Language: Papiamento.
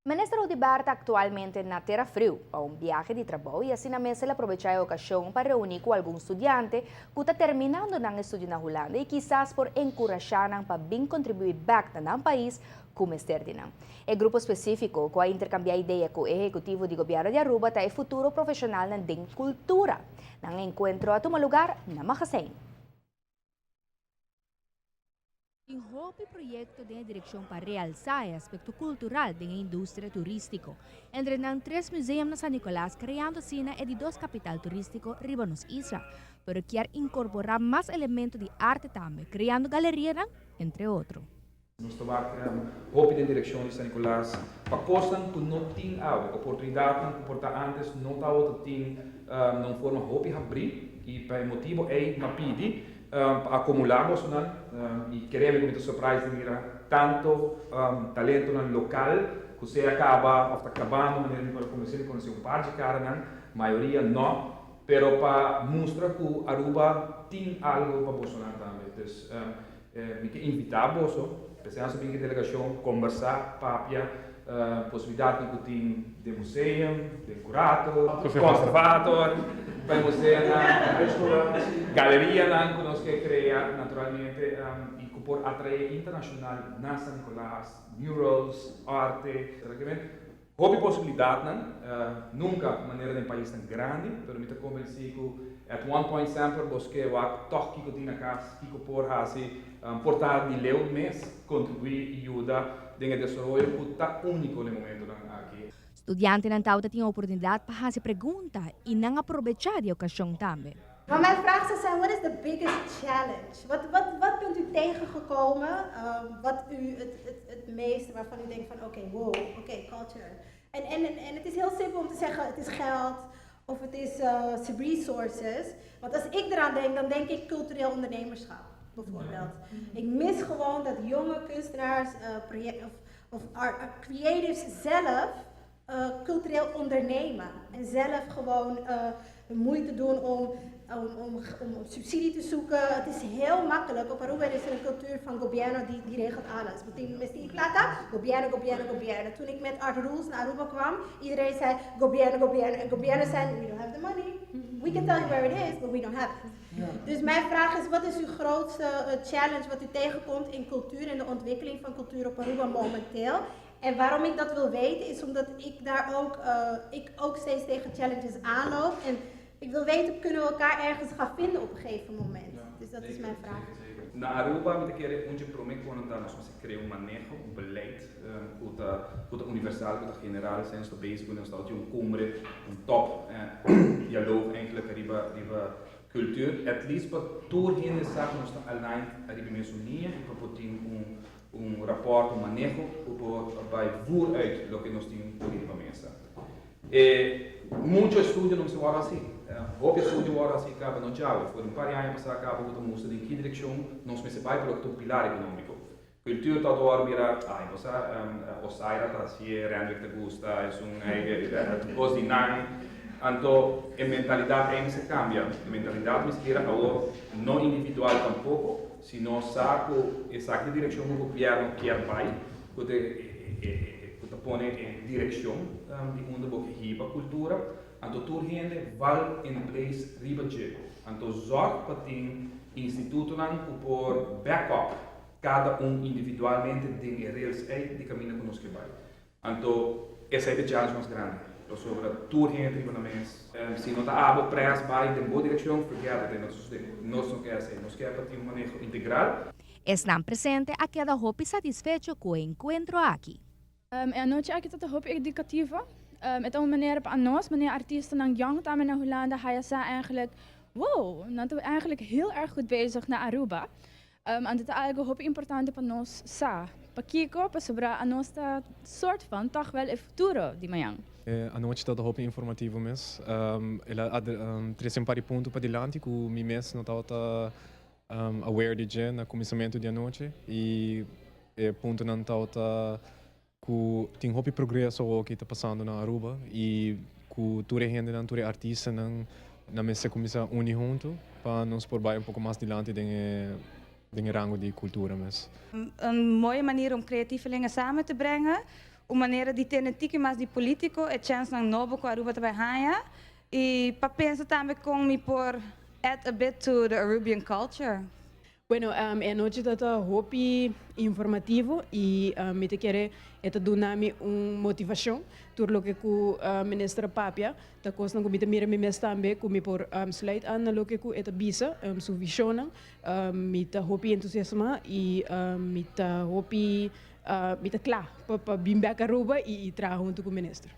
Minister Oduber ta actualmente na Tera Friu pa un biahe di trabou y asina mes el a aprovecha e ocasion pa reuni cu algun studiante cu ta terminando nan estudio na Hulanda y kisas por encurasha nan pa bin contribui bek na nan pais cu mester di nan. E grupo specifico cu a intercambia idea cu e ehecutivo di Gobierno di Aruba ta e futuro profesionalnan den cultura. Nan encuentro a tuma lugar na Magazijn. Tin hopi proyecto den e direccion pa realsa e aspecto cultural den e industria turistico. Entre nan tres museum na San Nicolas creando asina e di dos capital turistico riba nos isla. Pero kier incorpora mas elemento di arte tambe, creando galerianan, entre otro. Nos ta wak hopi den direccion di San Nicolas pa cosnan cu no tin awe, oportunidadnan cu por ta antes no tabata tin na un forma hopi habri y pa e motibo ey m'a pidi pa acumula bosonan y kere mi cu mi ta surprise di mira tanto talentonan local cu sea caba of ta cabando manera mi por a conoce, mi conoce un par dje caranan, mayoria no, pero pa mustra cu Aruba tin algo pa bosonan tambe. Dus mi ke invita boso, p'esei nos a bin cu e delegacion, combersa, papia posibilidadnan cu tin den museum, den curator, conservator, pa e museonan, galerianan cu nos ke crea naturalmente y cu por atrae internacional na San Nicolas, murals, arte. Hopi posibilidadnan, nunca manera den paisnan grandi, pero mi ta convenci cu at one point semper bos ke wak toch kico tin na cas, kico por haci, por ta di leu mes contribui y yuda den e desaroyo cu ta unico na e momentonan aki. Studiantenan tawata tin oportunidad pa haci pregunta y nan a probecha di e ocasion tambe. Maar mijn vraag zou zijn, what is the biggest challenge? Wat, wat, wat bent u tegengekomen wat u het, het, het meeste, waarvan u denkt van oké, okay, wow, oké, okay, culture. En, en, en het is heel simpel om te zeggen, het is geld of het is resources. Want als ik eraan denk, dan denk ik cultureel ondernemerschap, bijvoorbeeld. Ik mis gewoon dat jonge kunstenaars project, of art, creatives zelf cultureel ondernemen. En zelf gewoon moeite doen om subsidie te zoeken. Het is heel makkelijk. Op Aruba is er een cultuur van gobierno die regelt alles. Betekent plata, gobierno, gobierno, gobierno. Toen ik met Art Rules naar Aruba kwam, iedereen zei gobierno, gobierno. En gobierno zei, we don't have the money. We can tell you where it is, but we don't have it. Dus mijn vraag is, wat is uw grootste challenge wat u tegenkomt in cultuur en de ontwikkeling van cultuur op Aruba momenteel? En waarom ik dat wil weten is omdat ik daar ook, ik ook steeds tegen challenges aanloop. En ik wil weten, kunnen we elkaar ergens gaan vinden op een gegeven moment? Ja, dus dat zeker, is mijn vraag. Zeker, zeker. Na Aruba, mi ta kere un prome cu nos a crea un maneho, un beleid cu ta universal, cu ta general, sinds bezig cu nos un cumbre, un top dialoog eigenlijk riba cultuur, at least pa tur hende sa cu nos ta aligned ariba mesun liña y pa por tin un rapport, un maneho cu por bay voer uit loke nos tin por riba mesa. Mucho estudio no ta wordo haci. Hopi estudio wordo haci caba no djawe. For un par di aña pasa caba cu ta mustra den ki direccion nos mester bay pa loke ta un pilar economico. Cultuur ta door mira, ay, bo sa, Osaira ta haci, Randwick ta gusta, es un cos di nan. Anto, e mentalidad ey mester cambia. E mentalidad mester bira awor no individual tampoco, sino sa cu esaki direccion cu gobierno kier bay, cu ta pone e direccion di unda bo ke hiba cultura, anto tur hende fall in place riba dje. Anto zorg pa tin institutonan cu por backup cada un individualmente den e rails ey di camino cu nos ke bay. Anto, esey ta e challenge mas grandi. Pasobra tur hende riba na mes. Si no ta abo pres bay den bo direccion, forget it, no ta sucede. Nos no kier esey. Nos kier pa tin un maneho integral. Esnan presente a keda hopi satisfecho cu e encuentro aki. E anochi aki ta hopi educativo. E ta un manera pa nos, manera artistanan jong tambe na Hulanda, haya sa eigenlijk, wow, nan ta eigenlijk heel erg goed bezig na Aruba. Anto ta algo hopi importante pa nos sa. Pakico? Pasobra nos ta soort van toch wel e futuro di mañan. E anochi tabata hopi informativo mes. El a trece un par di punto padilanti cu mi mes no tabata aware di dje na cuminsamento di anochi y e puntonan tabata cu tin hopi progreso cu ta pasando na Aruba y cu tur e hendenan, tur e artistanan nan mester cuminsa uni hunto pa nos por bay un poco mas dilanti den e rango di cultura mes. Een mooie manier om creatievelingen samen te brengen. Un manera di tende tiki mas di politico, e chance nan nobo cu Aruba ta bay haya y pa pensa tambe con mi por add a bit to the Arubian culture. Bueno, e anochi tabata hopi informativo y mi ta kere e ta duna mi un motivacion. Tur loke cu minister a papia ta cosnan cu mi ta mira mi mes tambe cu mi por sluit aan na loke cu e ta bisa, su visionnan. Mi ta hopi entusiasma y mi ta hopi, mi ta cla pa bin bek Aruba y traha hunto cu minister.